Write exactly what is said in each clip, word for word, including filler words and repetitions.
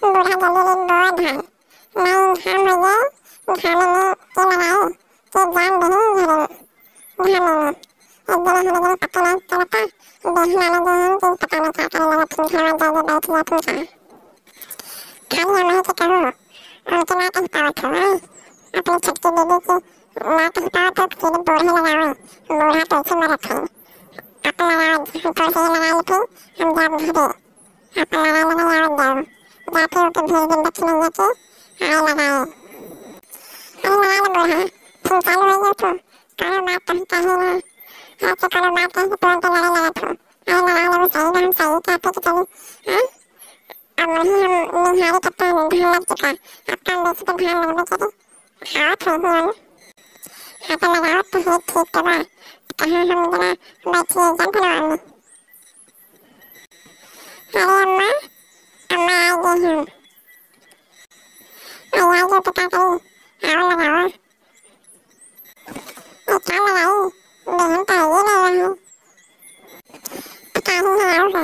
बूढ़ा जल्दी ले बोआ धान। नहीं धान हो गए, धान में के लगाए, के जान दही घरे। धान में एक जना हमें जन पता नहीं चलता, देह माने दे हम कि पता नहीं क्या करे लगा, फिर धान जाके बैठ गया फिर कहा। खाली हम ही के कहूँ, उनके ना कह पावत हो, हैं? अपनी छोटकी दीदी के ना कह पावत हो, सीधे बूढ़े लगावे, बूढ़ा कैसे मरत है। आप लगाओ, हम तो से लगा लेते, हम जाब घरे। आप लगाओ, लगाओ, जाओ। जाके ओके भेज दिन दक्षिणैया के, आए लगाए। अरे लगा ले बूढ़ा, फिर चालू हो गया तो, कौनो बात कहीं कहे ना। है तो कौनो बात कहीं तो तुरंत लड़े लगत हो। अरे लगा ले, वो सही ना, हम सही कहते कि चली, हाँ? अब वही हम निहारे तब तो धान लग चुका, अब काम बेसी तो धान लगबे करे। हाँ, ठीक है। हाँ, तो लगाओ तो है, ठीक तो बा। कहाँ हम जना बैठिए, जब भरवा में। अरे अम्मा, अम्मा आ गई हम। अरे आ गई तो का करी? आओ लगाओ। ए, का लगाई? बहन तो आइए ना रही। तो काहे ना आओ है?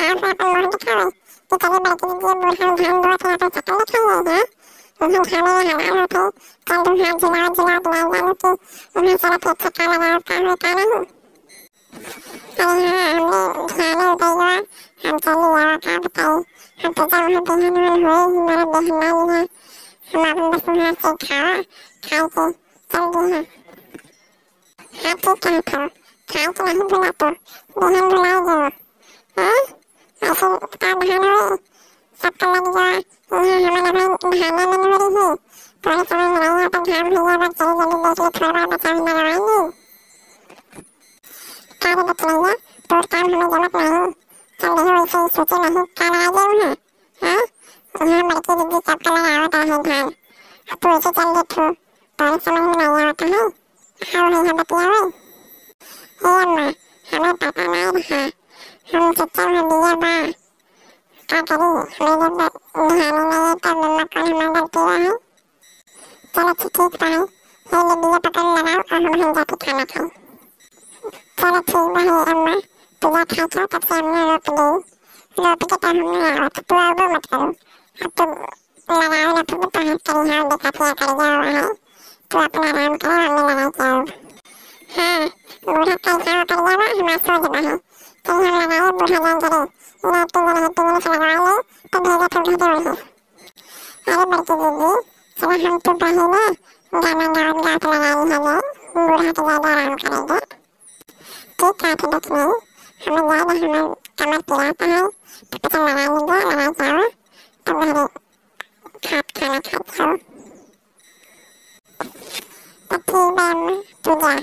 आओ से अपन मुँह दिखावे कि चले बड़की दीदी बूढ़ा धान बोआ के अपन चक्कर दिखाइए, हाँ? उन्हें घामे में हलाल होते, चल दू हाथ झिलाओ, झिलाओ, झिलाओ, जानो कि उन्हें चला फिर छक्का लगाओ, का होए, का नहीं? अरे हाँ, हमने ध्यान नहीं गई, हम चली आओ, का बताई? हम तो जब हम बिहान में हुए ही, हमारा बिहान नहीं है, हम अपन बस वहाँ से खावा, खाए के चल दी हैं। हाँ, ठीक है, तो खाए के नहीं भूला तो, बिहान भुलाए गयो। हाँ? ऐसे का बहाना है? सबका लग गया, यहाँ हमारे भाई बहाना में नहीं हो रही है। थोड़े समय में नहीं आता, घाम भैया बस चली जल्दी देख ले, थोड़ा बचा हुआ लगाएंगे। का रे बचलैया, तोर काम हमें जमत नहीं। चल रही वैसे ही सोचे नहीं, का लगा गए हैं? हाँ? यहाँ बड़की दीदी सबका लगावत है धान। अब तू ऐसे चल दे तू, तोरे समझ में नहीं आवत है। हाँ, वही हम बतियावे। हे अम्मा, हमें पता नहीं रहा। हम सोचा है बिया बा। का करी, हमें जब ध्यान नहीं है तब मम्मा कौन हमार गलती रहा है। चलो ठीक, ठीक बा, हे ले बिया पकड़ लगाओ और हम हम जाके खाना खाई। चलो ठीक बा, हे अम्मा, तू जा खा के तब से हमने रोप दे, रोप के तब हमने आवत, तू आओ मत करो, अब तो लगाओ ना, तू तो हाथ करी, हाँ, देखा क्या कर गया हुआ है, तू अपना आराम करो, हमने लगाई के आओ। हाँ, बूढ़ा कैसा हो कर गया बा, हमार सोच बा है, चल हम लगाए, बूढ़ा जान करे, ना तू रहे, तू से लगा ले, तो भेजा तू घर दे। अरे बड़की दीदी, चला हम तो बहिने गाना गावत गावत लगाई हवे, बूढ़ा के ज्यादा आराम करेंगे। ठीक है, तो बहिने, हमें ज्यादा हमार कमर पिराता है, तो पता लगा लेंगे, लगा जाओ, तो मेरे खात खाना खा जाओ। तो ठीक बा अम्मा, तू जा।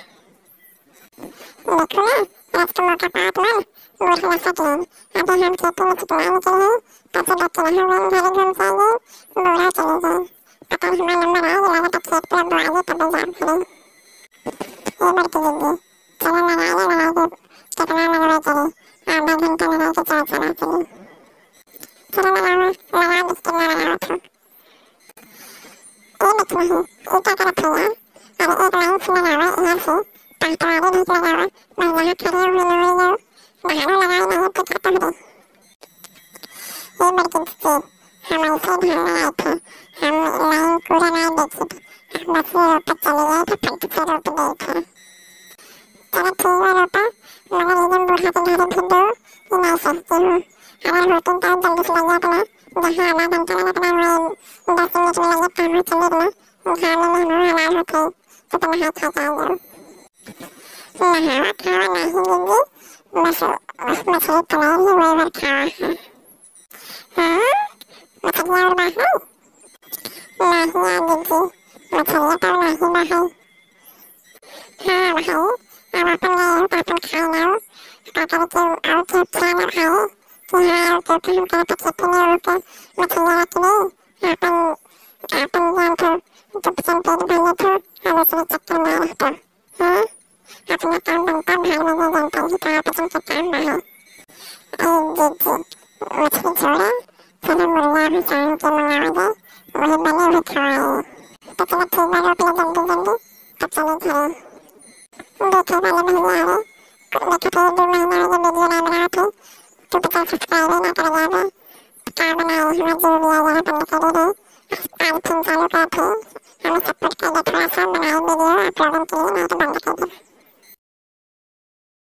देखो ना, आज के मौका पात मन, बूढ़ा लसक गई। अबे हम खेते में छिटवाए निकले हैं, तब से बच्चे नहीं हुए, घरे घूम के आइए, बूढ़ा चले गए। पता नहीं हमारा नंबर आए, लगा तो खेत पूरा बुआई, तब जा घरे। ये बड़की दीदी, चलो लगाए, लगाए के कितना लगवा चली, आधा घंटा लगाए के चार चला चली। चलो लगाओ, लगा दे, कितना लगाओ था। ए बचवा हो, ई का करत हया? अरे एक लाइन से लगावा, यहाँ से, पहटवारे नहीं लगावा, मैं यहाँ खड़े हुए हुए जाओ, बाहरों लगाई नहीं पूछा तोहरे। ए बड़की दीदी, हम ऐसे ही धान में आए थे, हम लाइन पूरा नहीं देखी, हम बस ये रोपत चले गए थे, फट से रोप गए थे। चलो ठीक बा रोपा, मगर एकदम बूढ़ा के घरे भेज दो, ये नहीं सोचती हूँ। अगर होती तो जल्दी से लग जाते ना, जहाँ आधा घंटा लगत बा, वहीं दस मिनट में लग जाता, हम चले ना। घाम में हम हलाल होते, तो तुम हाथ खा जाओगे। नहावा खावा नहीं दीदी, बस, बस मछली पनीर ही वही बार खावा है। हाँ, मछलिया और बा है? नहीं यार दीदी, मछलिया तो नहीं बा है। हाँ भाई, अब अपन ले आओ, अपन खाए लाओ, का करे के और के खिलाना भाई, कि हाँ, और के हम करे तो खेती में और के मछलिया रख दे, अपन, अपन जान तो दुख से पेट भर लेत हो, और दूसरे चक्कर में रहत हो। हैं? अपना काम बनता, भाई में ये जानता ही कहाँ पे तुमसे काम ना है। ए दीदी, मछली छोड़ा, चलो मुर्गा भी चांद के मंगावे दे, वही बने हुए खवाए। तो चलो ठीक बा, रोक ले जल्दी जल्दी, तब चले घरे। देखे वाले भैया रे, देखे तो दो महीना हो गए वीडियो ना बनावत है, तू पचास सब्सक्राइबर ना कर जावे। का बनाई, हमार जो भी आ जाए बंद कर दे। आज पाँच दिन चालू करत है, हमें सपोर्ट कर दे थोड़ा सा, बनाई वीडियो आप लोगन के लिए, नहीं तो बंद कर दे।